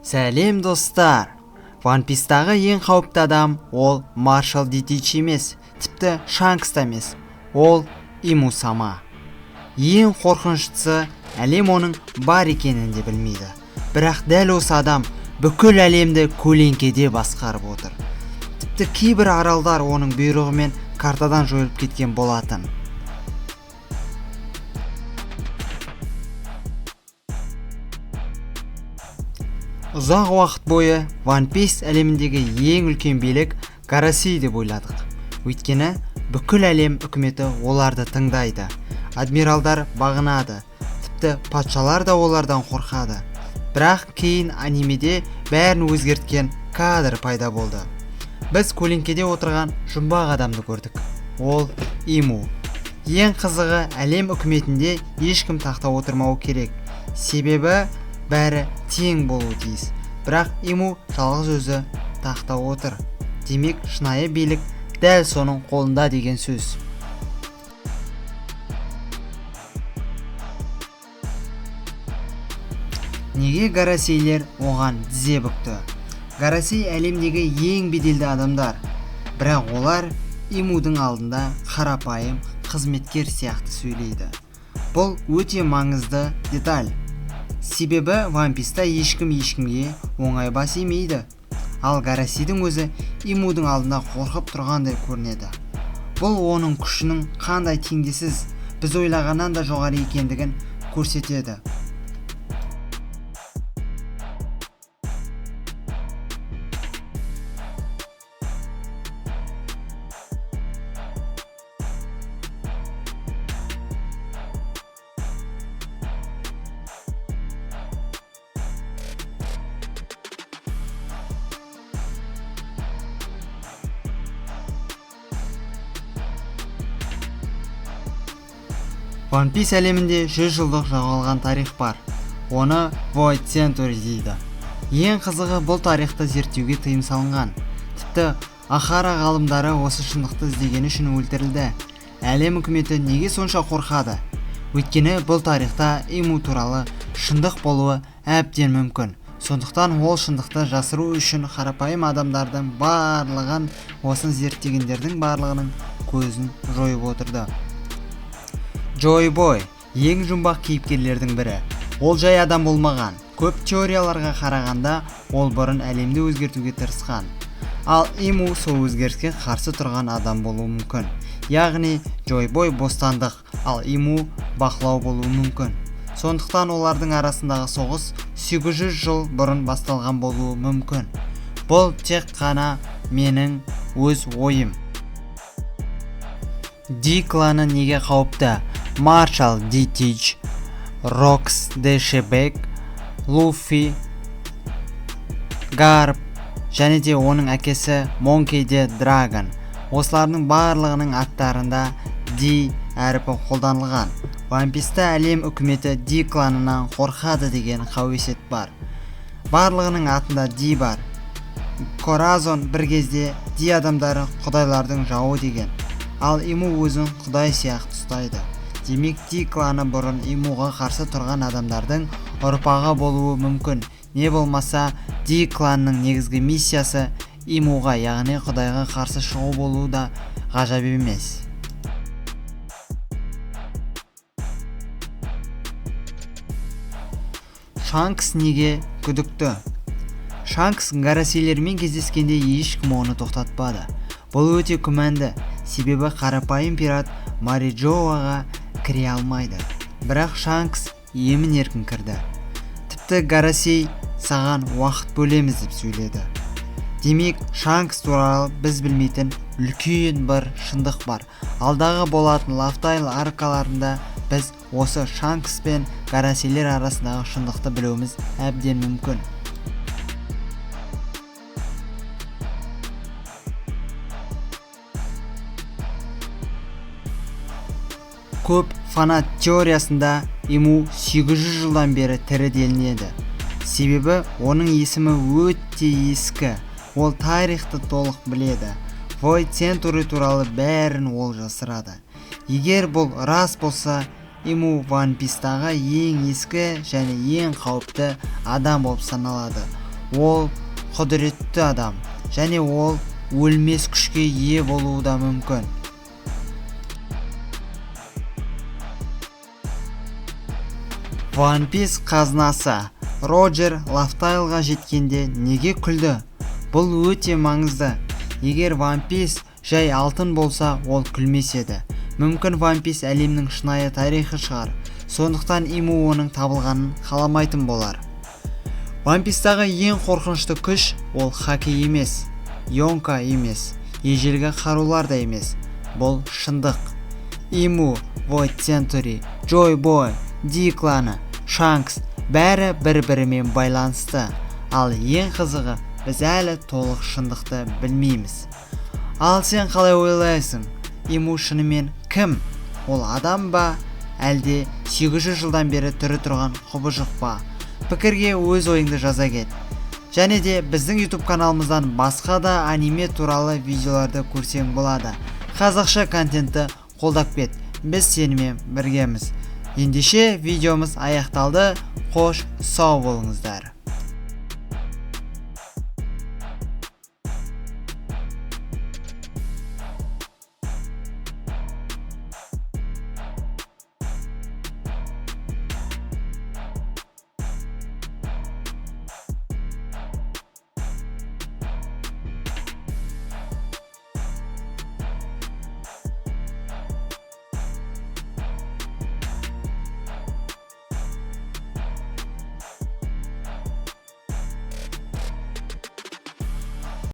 Сәлем, достар! One Piece'тағы ең қауіпті адам ол Маршал Ди Тич емес, тіпті Шанкс та емес, ол Иму Сама. Ең қорқыныштысы, әлем оның бар екенін де білмейді. Бірақ дәл осы адам бүкіл әлемді көлеңкеде басқарып отыр. Тіпті кейбір аралдар оның бұйрығымен картадан жойылып кеткен болатын. Ұзақ уақыт бойы One Piece әлеміндегі ең үлкен билік Гарасей деп ойладық. Өйткені бүкіл әлем үкіметі оларды тыңдайды. Адмиралдар бағынады, тіпті патшалар да олардан қорқады. Бірақ кейін анимеде бәрін өзгерткен кадр пайда болды. Біз көлеңкеде отырған жұмбақ адамды көрдік. Ол Иму. Ең қызығы, әлем үкіметінде ешкім тақта отырмауы керек. Себебі бәрі тең болуы тиіс. Бірақ Иму жалғыз өзі тақта отыр. Демек, шынайы билік дәл соның қолында деген сөз. Неге Гарасейлер оған тізе бүкті? Гарасей әлемдегі ең беделді адамдар. Бірақ олар Имудың алдында қарапайым қызметкер сияқты сөйлейді. Бұл өте маңызды деталь. Себебі One Piece'та ешкім ешкімге оңай бас имейді. Ал Гарасейдің өзі Имудың алдында қорқып тұрғандай көрінеді. Бұл оның күшінің қандай теңдесіз, біз ойлағаннан да жоғары екендігін көрсетеді. One Piece әлемінде 100 жылдық жоғалған тарих бар. Оны Void Century дейді. Ең қызығы, бұл тарихты зерттеуге тыйым салынған. Тіпті Ахара ғалымдары осы шындықты іздегені үшін өлтірілді. Әлем үкіметі неге сонша қорқады? Өйткені бұл тарихта Иму туралы шындық болуы әбден мүмкін. Сондықтан ол шындықты жасыру үшін қарапайым адамдардың барлығын, осыны зерттегендердің барлығының көзін жойып отырды. Джой Бой ең жұмбақ кейіпкерлердің бірі. Ол жай адам болмаған. Көп теорияларға қарағанда, ол бұрын әлемді өзгертуге тырысқан. Ал Иму сол өзгеріске қарсы тұрған адам болуы мүмкін. Яғни Джой Бой бостандық, ал Иму бақылау болуы мүмкін. Сондықтан олардың арасындағы соғыс 800 жыл бұрын басталған болуы мүмкін. Бұл тек қана менің өз ойым. Ди кланы неге қауіпті? Маршал Ди Тич, Рокс Де Шебек, Луффи, Гарп және де оның әкесі Монкей Де Драгон. Осылардың барлығының аттарында Ди әрпі қолданылған. One Piece'та әлем үкіметі Ди кланынан қорқады деген қауесет бар. Барлығының атында Ди бар. Коразон бір кезде Ди адамдары құдайлардың жауы деген. Ал Иму өзін құдай сияқты ұстайды. Демек, Ди кланы бұрын Имуға қарсы тұрған адамдардың ұрпағы болуы мүмкін. Не болмаса, Ди кланының негізгі миссиясы Имуға, яғни құдайға қарсы шығу болуы да ғажап емес. Шанкс неге күдікті? Шанкс Гарасейлермен кездескенде ешкім оны тоқтатпады. Бұл өте күмәнді, себебі қарапайым пират Мариджоаға кіре алмайды. Бірақ Шанкс емін еркін кірді. Тіпті Гарасей саған уақыт бөлеміз деп сөйледі. Демек, Шанкс туралы біз білмейтін үлкен бір шындық бар. Алдағы болатын Лафтайл аркаларында біз осы Шанкс пен Гарасейлер арасындағы шындықты білуіміз әбден мүмкін. Көп фанат теориясында Иму 800 жылдан бері тірі делінеді. Себебі оның есімі өте ескі, ол тарихты толық біледі. Void Century туралы бәрін ол жасырады. Егер бұл рас болса, Иму One Piece'тағы ең ескі және ең қауіпті адам болып саналады. Ол құдіретті адам және ол өлмес күшке ие болуы да мүмкін. One Piece қазынасы. Роджер Лафтайлға жеткенде неге күлді? Бұл өте маңызды. Егер One Piece жай алтын болса, ол күлмес еді. Мүмкін One Piece әлемнің шынайы тарихы шығар. Сондықтан Иму оның табылғанын қаламайтын болар. One Piece'тағы ең қорқынышты күш ол хаки емес, йонка емес, ежелгі қарулар да емес. Бұл шындық. Иму, Void Century, Joy Boy, Ди кланы, Шанкс бәрі бір-бірімен байланысты. Ал ең қызығы, біз әлі толық шындықты білмейміз. Ал сен қалай ойлайсың? Иму шынымен кім? Ол адам ба, әлде 800 жылдан бері тірі тұрған құбыжық па? Пікірге өз ойыңды жаза кет. Және де біздің YouTube каналымыздан басқа да аниме туралы видеоларды көрсең болады. Қазақша контентті қолдап кет. Біз сенімен біргеміз. Ендеше видеомыз аяқталды. Қош, сау болыңыздар.